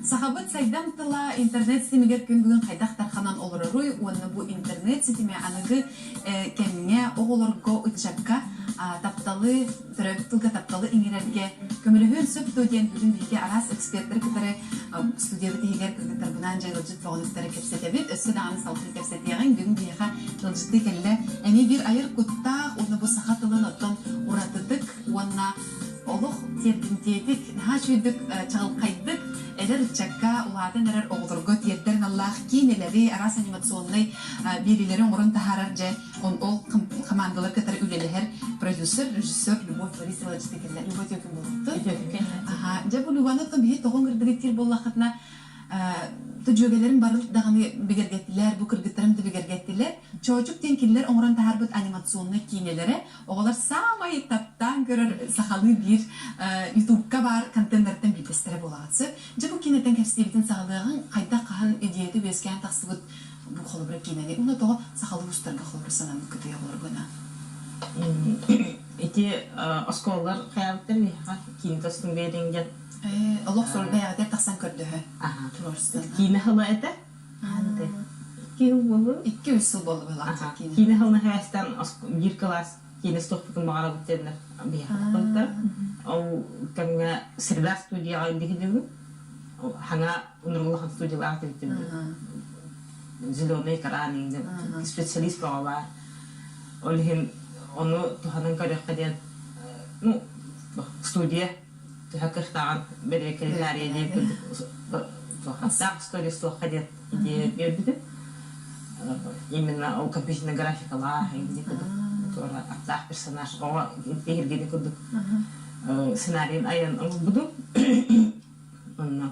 Сахабыт сайдам тыла интернет ситимигэр күн бүгүн хайдах тарханан олороруй уонна бу интернет ситимэ аныгы кэмҥэ оҕолорго, ыччакка тапталы, төрөөбүт тылга тапталы иҥэрэргэ көмөлөһүөн сөп дуо диэн бүгүн биһиги араас экспертэри кытары студиябыт иһигэр кыргыттарбынаан дьэ ыалдьыт бөҕөнү кытары кэпсэтэбит. Өссө даҕаны салгыы кэпсэтиэҕиҥ. Бүгүн биһиэхэ ыалдьыттыы кэллэ эмиэ биир айар куттаах уонна бу саха тылын оттон уратытык уонна олох тиэрдимтиэтик, наһаа үчүгэйдик, чаҕылхайдык эдэр ыччакка, улаатан эрэр оҕолорго тиэрдэр аналлаах киинэлэри, араас анимационнай биэриилэри оҥорон таһаарар дьэ ол хамаандалар кытары үлэлэһэр продюсер, режиссер Любовь Борисова кэллэ. Любовь үтүөкүн буолуохтун. Аха, дьэ бу Любаны оттон биһи тоҕо ыҥырдыгыт диир буоллаххытына, дьүөгэлэрим бары даҕаны бигэргэттилэр, бу кыргыттарым да бигэргэттилэр. Чоочук диэн кинилэр оҥорон таһаарбыт анимационнай киинэлэрэ Оҕолор саамай таптаан көрөр сахалыы биир ютубка баар контеннарыттан биирдэстэрэ буолаҕыт сөп. Дьэ бу киинэттэн кэпсиибитин саҕалыаҕыҥ, хайдах хаһан идеята үөскээн тахсыбыт бу холобура киинэни уонна тоҕо сахалыы устарга холобура санаммыккытый оҕолоргуна? Ити оскуолалар хайаабыттар биһиэхэ киин тостун биэриҥ диэн. Олох сору бэйэҕитигэр тахсан көрдөһө туруорустан. Киинэ хыла этэ. Икки сыл буоллу. Икки-үс сыл буолла быһыылаах киинэ. Киинэ сылын хэвэстэн биир кылаас киинэ стоппутун баҕарабыт диэннэр биһиэхэ тахсыбыттара. Ол кэмҥэ Среда студияҕа илдьи хаҥа унуруулахан студиялаах дибиттим. Зеленый экран специалист бөҕө баар. Ол иһин ону туһанан көрүөххэ диэн ну студия төһө кыахтааҕын бэрэбиэркэлэтаарыйа диэн курдук туохтаах история суохха диэн идея биэрбитим. Именно ол компьютерная графикалаах иҥди курдук туора аттаах персонаж оҕо иһиргини курдук сценарийын айан оҥорбутум. Онно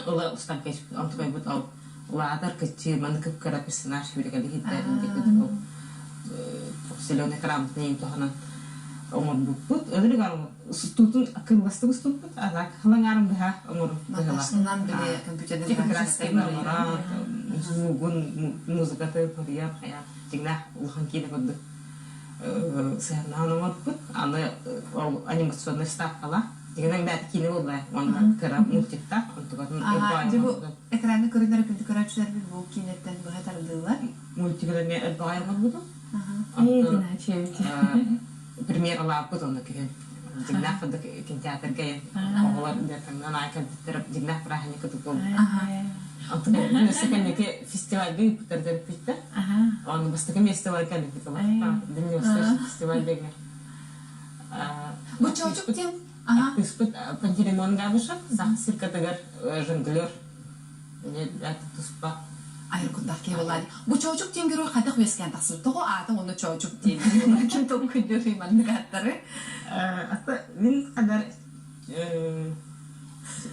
ыла устан кэспит онтукайбыт ол улаатар кыччыыр маннык кып-кыра персонаж сүүрэкэлии иһиттэрин диэки ол зеленый экран туһанан оҥорбуппут. Өлөрүг устуутун кылгастык уступпут, а так халаҥаарын быһа оҥору Монтажынан били компьютерный графическай оҥорон, звугун, музыкатын хоруйан хайа дьиҥнээх улахан киинэ курдук сыһыаннаан оҥорбут. Аны ол анимационнай ставкалаах. Дьиҥинэн бэйэтэ киинэ буолла уонна кыра мультиктаах онтукатын Дьэ бу экраны көрүнэр күндү көрөөччүлэрбит бу киинэттэн быһа тардыылар. Мультигы эмиэ ырбаҕай оҥорбутум. Премьералаабыт онно күһүн. Дьиҥнээх курдук кинотеатрга оҕолор дьартаҥнан аай кэлбиттэр дьиҥнээх бырааһынньык курдук буолбут. Онтон өссө кэнники фестивальга ыыппыттар төрөппүттэр. Онно бастакы миэстэ бар кэлбит Дальневосточный фестиваль дэгэр. Бу чоочук диэн Артыыспыт Пантелеймон Габышев саха циркатыгар жонглер туспа айар куттаах киһи буоллаҕа. Бу Чоочук диэн герой хайдах үөскээн тахсыбыт? Тоҕо аатыҥ онно Чоочук диэн ким толкуйдуурий маннык ааттары? Ата мин хадар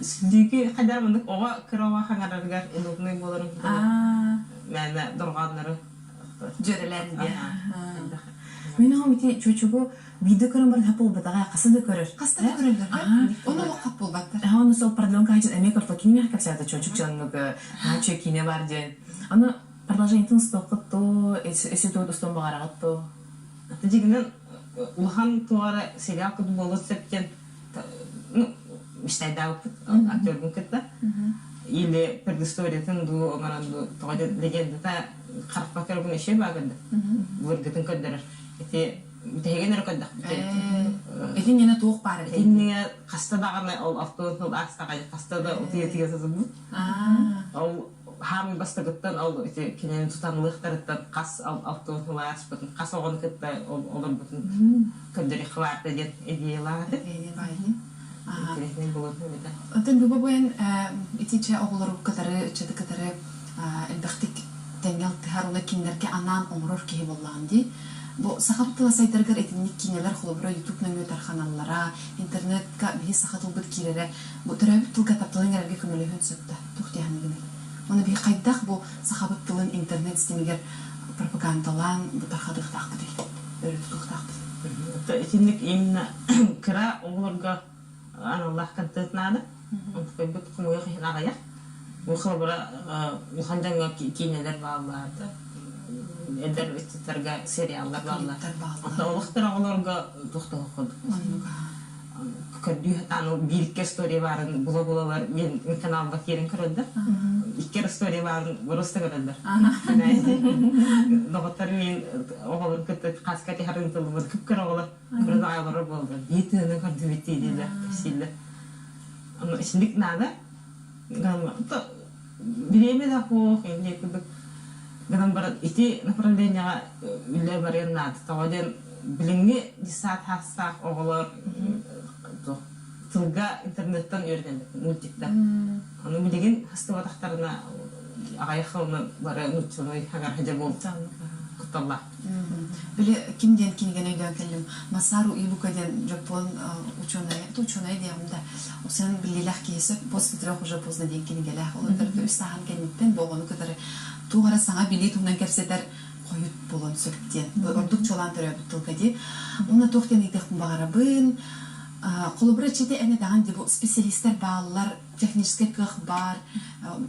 сүдүүкү хадар маннык оҕо кыра оҕо хаҥарарыгар удобный буоларын мээнэ дорҕооннору дьүөрэлээн диэн. Мин оҕом ити чуучугу биирдэ көрөн баран хап буолбатаҕа хаста да көрөр. Хаста да көрөллөр. Ону олох хап буолбаттар. Оны сол продленка хачын эмиэ көртө кини миэхэ кэпсээтэ чуучук дьоннук нааччы киинэ бар диэн. Аны продолжениетын устуоххут тоо, өссө туут устуон баҕараҕыт тоо. Дьигинэн улахан туора сериал курдук буолуон сөп диэн ну мечтайдаабыппыт актербун кытта. Или предысториятын дуу оҥорон дуу тоҕо легендата харахпар көрбүн еще баагырды. Былыргытын көрдөрөр. Ити бүтэһигин эрэ көрдөхпүт. Итиннэ туох баар этэй? Итиннигэ хаста даҕаны ол автобус сыл аастаҕай хаста да утуйа-утуйа сытыбыт. Ол хаамый бастакыттан ол ити кинини тутанылыахтарыттан хас автобус сыл ааспытын, хас оҕону кытта олорбутун көрдөрүөххэ баарда диэн идеялаах этэ. Интересный было это. Оттон бу буйан итиччэ оҕолору кытары, ыччаты кытары элбэхтик тэҥҥэ алтыһар уонна кинилэргэ анаан оҥорор киһи буоллаҕын дии. Бу саха тыла сайдарыгар итинник киинэлэр холобура YouTube нөҥүө тарханаллара, интернетка биһи саха тылбыт киирэрэ бу төрөөбүт тылга тапталы иҥэрэргэ көмөлөһүөн сөп да туох дии саныыгыный? Уонна биһи хайдах бу сахабыт тылын интернет ситимигэр пропагандалаан бу тархатыахтаахпытый, өрө тутуохтаахпытый? Итинник именно кыра оҕолорго аналлаах контент наада. Онтукайбыт хомойуох иһин аҕыйах. Бу холобура улахан дьоҥҥо киинэлэр бааллар да, эдэр ыччаттарга сериаллар бааллар. Онтон олохтор оҕолорго туох да курдук. Көрдүү сатаан ол биир-икки история баарын була-булалар мин каналга киирэн көрөллөр. Икки история баарын просто көрөллөр. Доҕоттор мин оҕолорун кытта хаска тиһарын тылыбын күп-кыра оҕолор көрөн аҕалара буолла. Биир тыһынан көрдүбүт дииллэр, кэпсииллэр. Аны итинник наада. Бириэмэ да суох, инньэ курдук гынан баран ити направлениеҕа үлэ барыан наада. Тоҕо диэн билиҥҥи детсад саастаах оҕолор тылга интернеттэн үөрэнэллэр, мультиктар. Ону билигин хастыбатахтарына аҕыйах сылынан бары нууччалыы хаҥарһадьа буолбут кутталлаах. Били ким диэн кинигэни өйдөөн кэллим. Масару Ибука диэн дьоппуон учуонайа, это учуонай диэҕим да, Оксана биллиилээх киһи после трех уже поздно диэн кинигэлээх. Ол эбэтэр үс сааһын кэнниттэн бу оҕону кытары туох эрэ саҥа билии туһунан кэпсэтэр хойут буолуон сөп диэн. Ордук чуолаан төрөөбүт тылга дии. Уонна туох диэн ыйытыахпын баҕарабын. Холобура, чити эн этэҕин дии, бу специалистэр бааллар, техническэй кыах баар,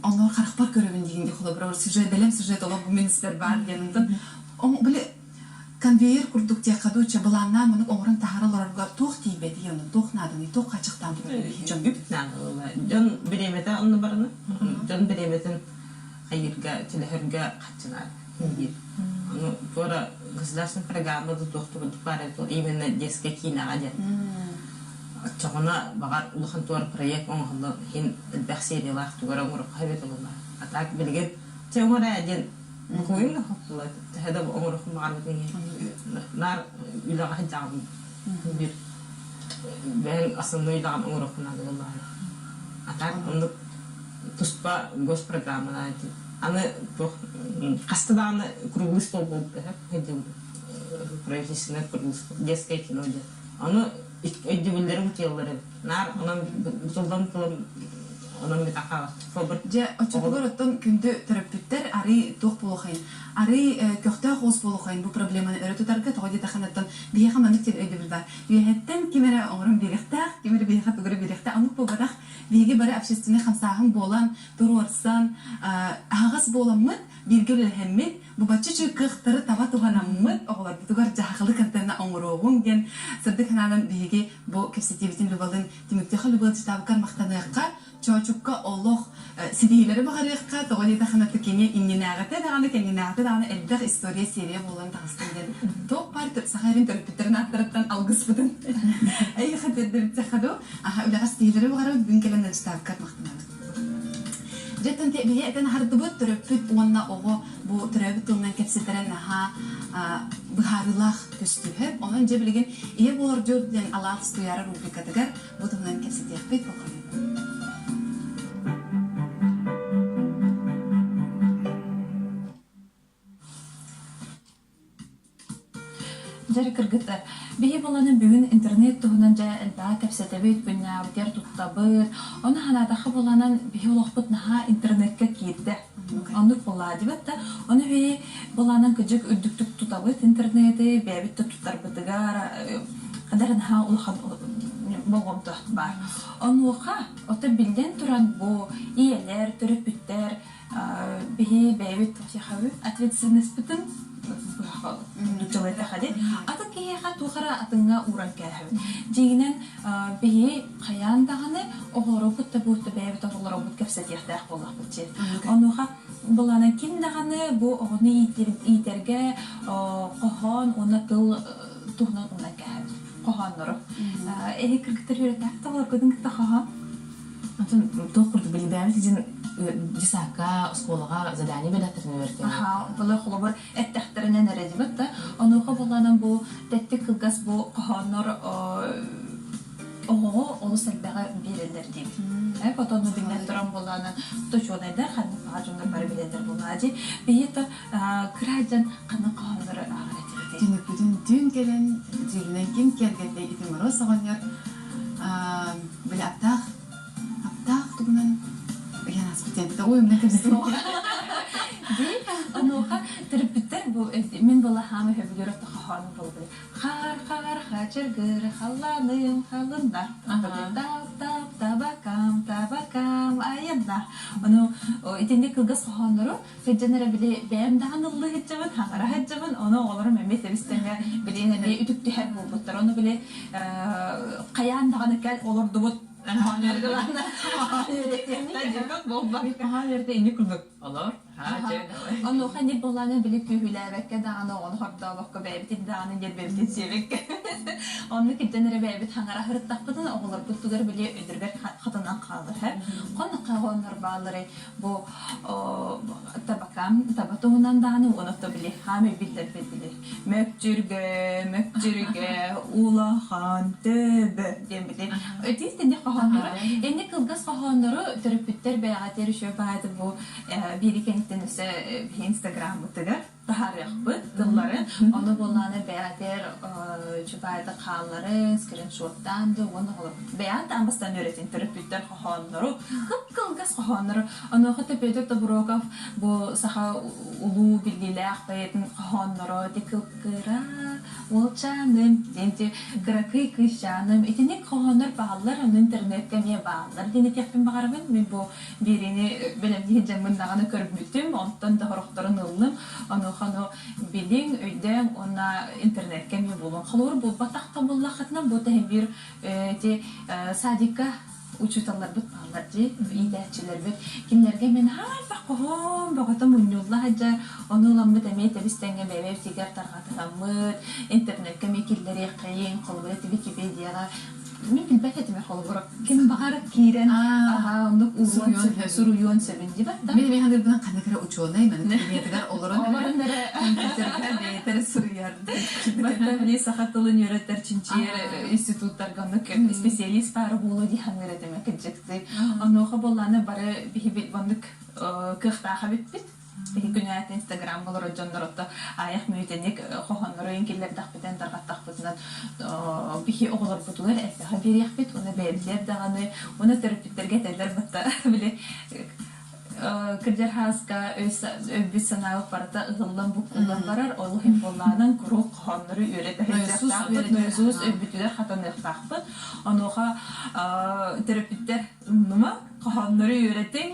онноор харахпар көрөбүн диигин дии, холобура, сюжет, бэлэм сюжет олох бу министр баар диэн. Онтон били конвейер курдук диэххэ дуу, чэ, былааннаан маннык оҥорон таһаара олорорго туох тиийбэтий онно, туох нааданый, туох хааччахтаан турар дьон? Үп наадалала. Дьон бириэмэтэ онно барана. Дьон бириэмэтин хайыырга, төлөһөргө хаччынаар диир. Ону туора государственная программа да туох курдук баар эбит именно детская киинэҕэ диэн. Оччоҕуна баҕар улахан туора проект оҥоһуллан иһин элбэх сериялаах тугу эрэ оҥоруохха эбит буолла. А так билигин чэ оҥор ээ диэн букуйун да хоптулар төһө да оҥоруохпун баҕарбытын иһин наар үлэҕэ сылдьаҕын биир бэйэҥ основной үлэҕин оҥоруоххун наада буоллаҕына. А так оннук туспа госпрограммалаан аны туох хаста даҕаны круглый стол буолбута правительственный круглый стол детское кино диэн ону өйдөбүллэри утуйаллар эбит наар онон тылдан тылым онон бүтахаҕа Дьэ, оччотугар оттон күндү төрөппүттэр арый туох буолуохайын, арый көхтөөх уус буолуохайын бу проблеманы өрө тутарга, тоҕо диэтэххинэ оттон биһиэхэ маннык диэн өйдөбүл баар. Үөһэттэн ким эрэ оҥорон биэриэхтээх, ким эрэ биһиэхэ тугу эрэ биэриэхтээх, оннук буолбатах. Биһиги бары общественнай хамсааһын буолан, туруорсан, аһаҕас буоламмыт, бииргэ үлэлэһэммит, бу бачча үчүгэй кыахтары таба туһанаммыт, оҕолорбутугар дьаһаллы контенна оҥоруоҕуҥ диэн сырдык санаанан биһиги бу кэпсэтиибитин Любалыын түмүктүөххэ Любалыын штабыгар махтаныахха, Чоочукка олох ситиһиилэри баҕарыахха, тоҕо диэтэххинэ кини иннинээҕитэ даҕаны, кэннинээҕитэ даҕаны элбэх история серия буолан таҕыстын диэн туох баар саха эрин төрөппүттэрин ааттарыттан алгыспытын эйиэхэ тиэрдэбиттэххэ дуу, аха үлэҕэ ситиһиилэри баҕарабыт, бүгүн кэлэн ыстаапкар махтанабыт. Дьэ, биһи этэн аһардыбыт, төрөппүт уонна оҕо бу төрөөбүт тылынан кэпсэтэрэ наһаа быһаарыылаах көстүүһэ. Онон дьэ билигин ийэ буолар дьол диэн Алаах Туйаара рубрикатыгар Бу туһунан кэпсэтиэхпит болҕойун. Дьэ кыргыттар, биһи буланы бүгүн интернет туһунан дьэ элбэҕи кэпсэтэбит, күннээҕибитигэр туттабыт. Ону санаатахха буланан биһи олохпут наһаа интернеккэ киирдэ. Оннук буллаадыбыт да, ону биһи буланан кыдьык үрдүктүк тутабыт интернети, бэйэбит да туттарбытыгар ханна наһаа улахан болҕомто баар. Онуоха, ото биллэн туран бу ийэлэр, төрөппүттэр биһи бэйэбит ответственностьпытын нуччалыы ди атын киһиэхэ туох эрэ атыҥҥа ууран кээһэбит. Дьиҥинэн биһи хайаан даҕаны оҕолоробут да буутта бэйэбит оҕолоробут кэпсэтиэхтээх буоллахпыт дии. Онуоха Былаана ким даҕаны бу оҕону иитэргэ хоһоон уонна тыл туһунан умнан кээһэбит. Хоһооннору. Эһи кыргыттар үөрэтээхт оҕолоргутун кытта хоһоон? Атын туох курдук билбээбит дьин десакка, оскуолаҕа задание бэлэхтэрин үөрэтэн. Аха, былыр холобур эттэхтэринэн эрэ дибит да. Онуоха буланан бу тэттик кылгас бу хоһооннор оҕоҕо олус элбэҕи биэрэллэр диибит. Э, потом биллэн туран буолаанан учуонайдар ханнык баҕа дьоннор бары билэллэр буолаа дии. Биһи то кыра дьон ханнык хоһооннору ааҕар этибитий? Түнүкпүтүн түүн кэлэн дьиэлинэн ким киэргэттэй ити Мороз оҕонньор били аптаах аптаах тугунан ыйан ааспыт диэн ой умна кэбистим Дии, онуоха төрөппүттэр бу мин буолла хаама хөбүлүр хоһоонум буолбут. Хаар хаар хачыргыр халлааным халынна тап тап табакам табакам айанна. Ону итинник кылгас хоһооннору сылдьан эрэ били бэйэм даҕаны ыллыы сылдьабын, хаҥара сылдьабын, ону оҕолорум эмиэ тэбис-тэҥҥэ билигин эмиэ үтүктүһэр буолбуттар. Ону били хайаан даҕаны кэл олордубут Хоһоон үөрэтэ инник курдук олор. Онуоха инник буоллаҕына били күүһүлээбэккэ даҕаны оҕону хордообокко бэйэбитин даҕаны ньиэрбэбитин сиэбэккэ оннук кирдэн эрэ бэйэбит хаҥара сырыттахпытына оҕолорбутугар били өйдөрүгэр хатанан хаалар Хонноххо оҕоннор баалларый бу табакам таба туһунан даҕаны уонна били хаамай биллэрбит били мөкчүргэ мөкчүргэ улахан төбө диэн били итии тинник хоһооннору инник кылгас хоһооннору төрөппүттэр бэйэҕитигэр үчүгэй баайда бу биири кэнниттэн өссө биһи инстаграммытыгар таһаарыахпыт тыллары. Ону буоллаҕына бэйэҕитигэр чубаайда хаалларын, скриншоттаан да уонна бэйэҕит аан бастаан үөрэтин төрөппүттэр хоһооннору, кып-кылгас хоһооннору. Онуоха Петр Тобуроков бу саха улуу биллиилээх поэтын хоһоонноро ити кып-кыра уолчааным диэн ити кыракый кыысчааным итинник хоһооннор бааллар, ону интернеккэ эмиэ бааллар диэн этиэхпин баҕарабын. Мин бу биэриини бэлэмниир дьоммун даҕаны көрбүтүм, онтон да сорохторун ыллым. Онуоха ону билиҥ, өйдөөҥ уонна интернеккэ эмиэ булуҥ. Холобур, булбатах да буоллаххытына, бу тэһин биир ити садикка учууталларбыт бааллар дии, иитээччилэрбит. Кинилэргэ мин хайдах хоһоон бөҕөтө мунньулла сылдьар, ону ыламмыт эмиэ тэбис-тэҥҥэ бэйэбитигэр тарҕатыһаммыт, интернеккэ эмиэ киллэриэххэйиҥ, холобур, ити Википедияҕа мин билбэт этим холобур ким баҕар киирэн аха оннук уруон суруйуон сөбүн дибат да Мин эмиэ саныырбынан ханнык эрэ учуонай маны кабинетыгар олорон олорон эрэ компьютерга бэйэтэ суруйар Баттан били саха тылын үөрэтэр чинчийэр институттарга оннук специалист баара буолуо дии саныыр этим кырдьыктыы. Онуоха буоллааны бары биһи оннук кыахтаах эбиппит. Биһи күнээт Инстаграм олорор дьонноротто аайах мүөтэнник хоһооннору киллэрдэхпитин тарҕаттахпытынан биһи оҕолорбутугар элбэҕи биэриэхпит уонна бэйэбитигэр даҕаны уонна төрөппүттэргэ этэллэр батта били кырдьар хааска өйбүт санаабыт барыта ыһыллан буккуллан барар ол иһин буоллаанан куруук хоһооннору үөрэтэ сылдьыахтаахпыт нойосуус өйбүтүгэр хатаныахтаахпыт онуоха төрөппүттэр умнума хоһооннору үөрэтиҥ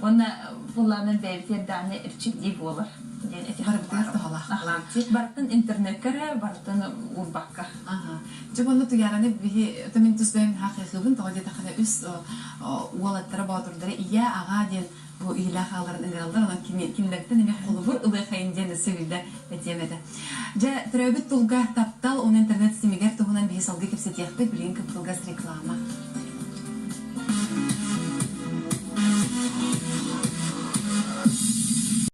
Уонна буллаанан бэйэбитигэр даҕаны эрчиллии буолар диэн Барыбытыгар туһалаах. Барытын интернеккэ эрэ, барытын уурбакка. Дьэ уонна Туйаараны биһи мин тус бэйэм хаахыыбын тоҕо диэтэххинэ үс уолаттара боотурдара ийэ аҕаа диэн бу ийэлээх аҕаларын ыҥыраллар онон кинилэртэн эмиэ холобур ылыахайын диэн өссө биирдэ этиэм этэ. Дьэ төрөөбүт тылга таптал уонна интернет ситимигэр туһунан биһи салгыы кэпсэтиэхпит билигин кып-кылгас реклама.